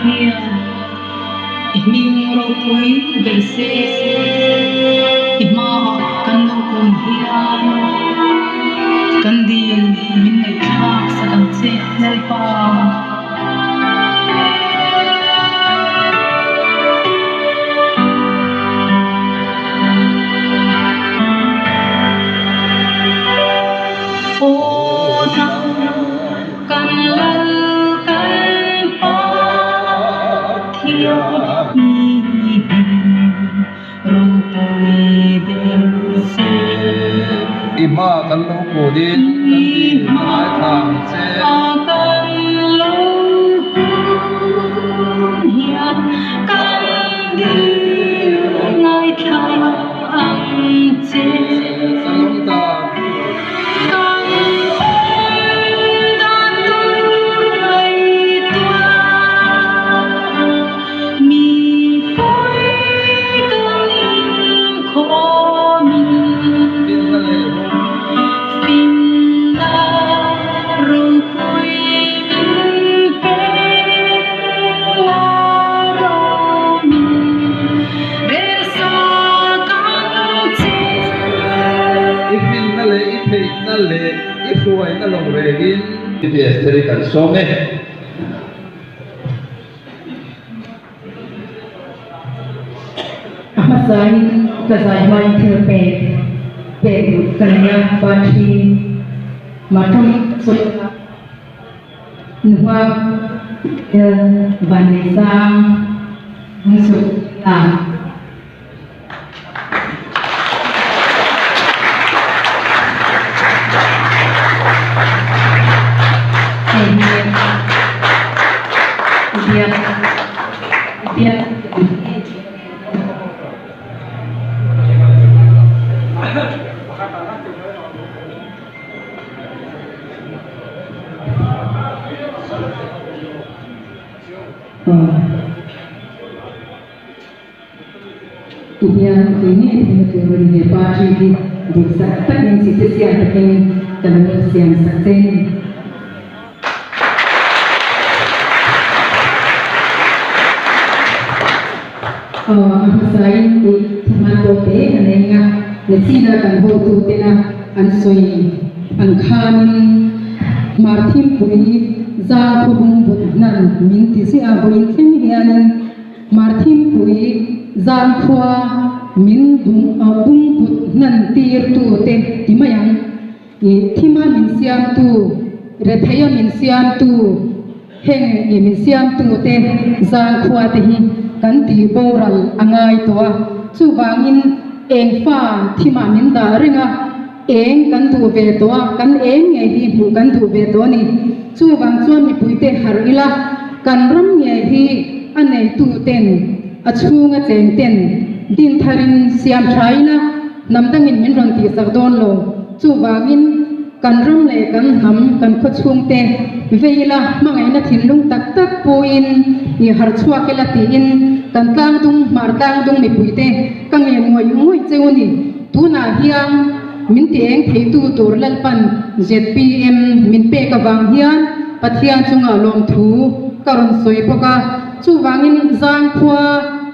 Hian i hming ropui ber se, i hmaah kan lo kun hian kan dil min ngaihthlak sak ang che Lalpa. Aw nang kan lal kan Pathian i hming ropui ber se. I hma kan lo kunin kan dil ka ngaithla ang che. Kan lo kun hian kan dil ngaithla ang che. Kan awm dan tur. Kan awm dan tur ngaihtuah mipui kan inkhawmin. Finna leh rum. Finna ropui min pe la romin rel sak ang che. I finna leh i theihna leh i hruaina lo relin. Pi Estheri kan sawm e. A hmasain ka zai hmain thil pek pek duh ka nei a, battery matum chu nuhma van nei sang lungsuk a. Hei hi biak biak Ti hian kei ngei thei na tur a ni he party hi duhsak takin sitesiam takin ka lo siam sak che ni. Aw a hmasain tih thuhman pawh te a nei nga, Nechina kan hotu tena an sawi ang khanin Hmarthimpui zang khawbung but hnan min ti ziah a, vawiin thleng hianin Marthinpui zangkhua min bungput hnan tirtu te ti mai ang. I thima min siamtu, retheia min siamtu, heng i min siamtu te zangkhua te hi kan tih boral a ngai tawh a. Chuvangin eng fa thimah min dah reng a, eng kan duh ve tawh a, kan eng ngei hi hmuh kan duh ve tawh a ni. Chuvang chuan mipuite harh ila, kan ram ngei hi a neitu ten, a chhunga cheng ten din tharin siam tha ila, hnam dangin min rawn tihsak dawn lo. Chuvangin kan ram leh kan hnam, kan khaw chhungte vei ila, hmangaihna thinlung tak tak puin i harh chhuak ila tiin kan tlangdung, hmar tlangdung mipuite ka ngen ngawih ngawih cheu a ni. Tunah hian min ti eng theitu tur Lalpan zpm min pek avang hian Pathian chungah lawmthu ka rawn sawi bawk a, chuvangin zangkhua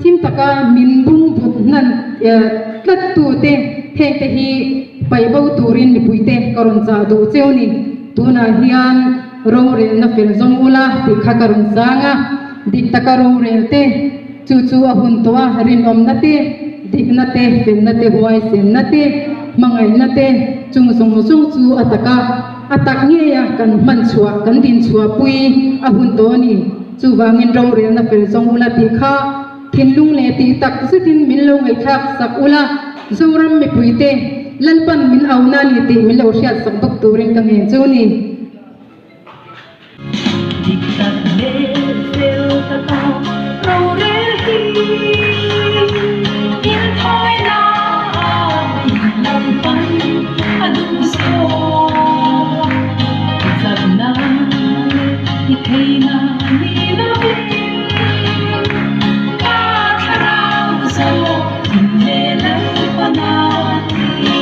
thim taka min bungbut hnan tlattute hengte hi paih bo turin mipuite ka rawn chah duh cheu ni. Tunah hian rorelna fel zawng ula tih kha ka rawn chang a, dik taka rorel te, Chu chu a hun tawh a, rinawmna te, dikna te, felna te, huaisenna te, hmangaihna te, chung zawng zawng chu a tak a, a tak ngei a kan hman chhuah, kan din chhuahpui a hun tawh a ni. Chuvangin rorelna fel zawng ula tih kha thinlung leh tih tak zetin min lo ngaihthlak sak ula, Zoram mipuite Lalpan min auna a ni tih min lo hriat sak bawk turin ka ngen chu ni. Dik tak leh fel taka rorel hi inthawina min lam pan a duh zawk. I chakna leh i theihna ni lovin ka thlarau zawk in leh Lalpa na ni.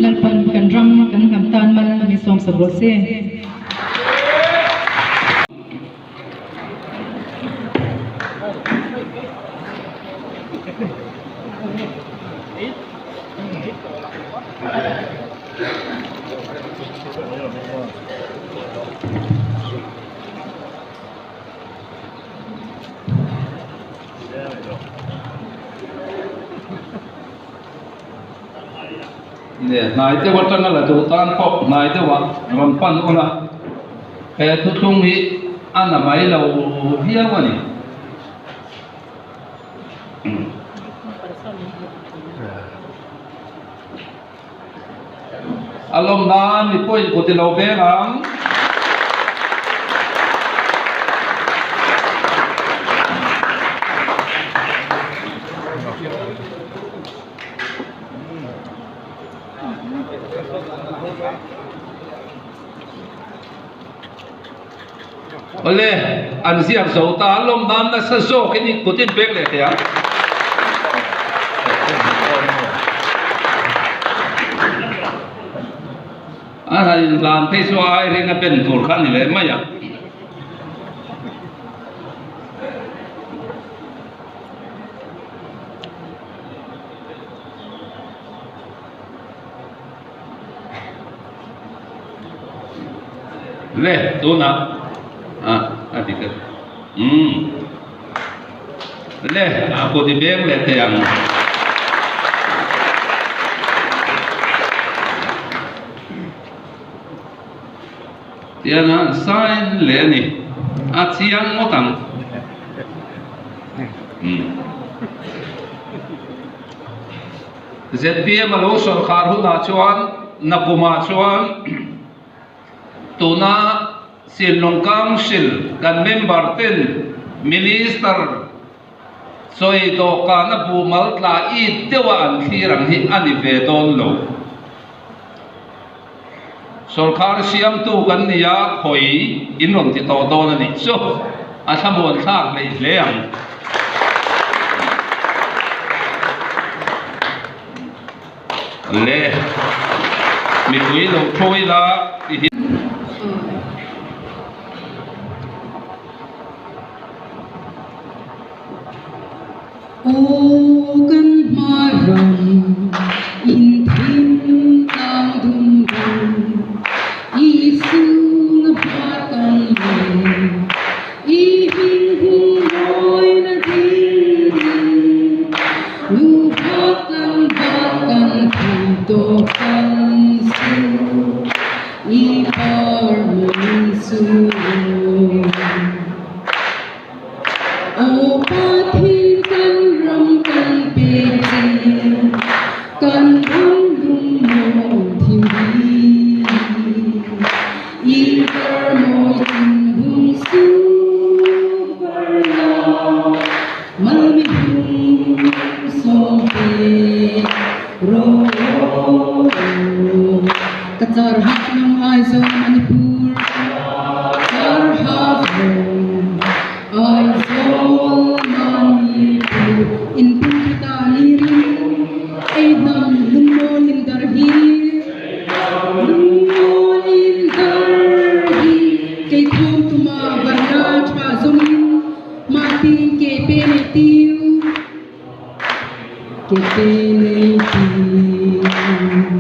Lalpan kan ram kan hnam tan mal min sawm sak rawh se. Hnai deuh atanga la duh tan pawh hnai deuhah rawn pan ula he thuthlung hi a na mai lo viau a ni. A lawm nan mi pawhin kut i lo veng ang. Awle, an ziak zo ta, an lawm nan nasa zawkin i kut in pek leh thei ang. A han inhlan phei chu a ai ring a ben tur kha a ni leh mai a. Le tunah ah a ti ta umm le a kut i beng leh thei ang. Tiang a sign leh a ni a chiang ngawt ang. ZPM a lo sawrkhar hunah chuan nakumah chuan tuna Shillong Council kan member ten Minister sawi dawhkana buhmal tla it deuha an thlir ang hi a ni ve dawn lo. Sawrkhar siamtu kan ni a, khawi in rawn ti tawh dawn a nih chu a thlamuan thlak hleih hle ang. Le, mipui lo thu ila ti hi. Aw kan hma ram in thim tlang dum dum i sung a hma kan le i hming hung mawi na ding in nu hak kan bak kan thei tawh kan su i par min su. Aw Pathian kan ram kan pek che, kan ram lungmawn thim hi. I parmawi chin hung su var la, mal mi hung sawm pe rawh. Ka char hak nang Aizawl Manipur, char hak nang Aizawl Manipur. In pum khata lirin ei hnam lungmawl in dar hi, lungmawl in dar hi. Kei thawm tuma varna tha zawngin mahti ke pe nei tiu, ke pe nei tiu.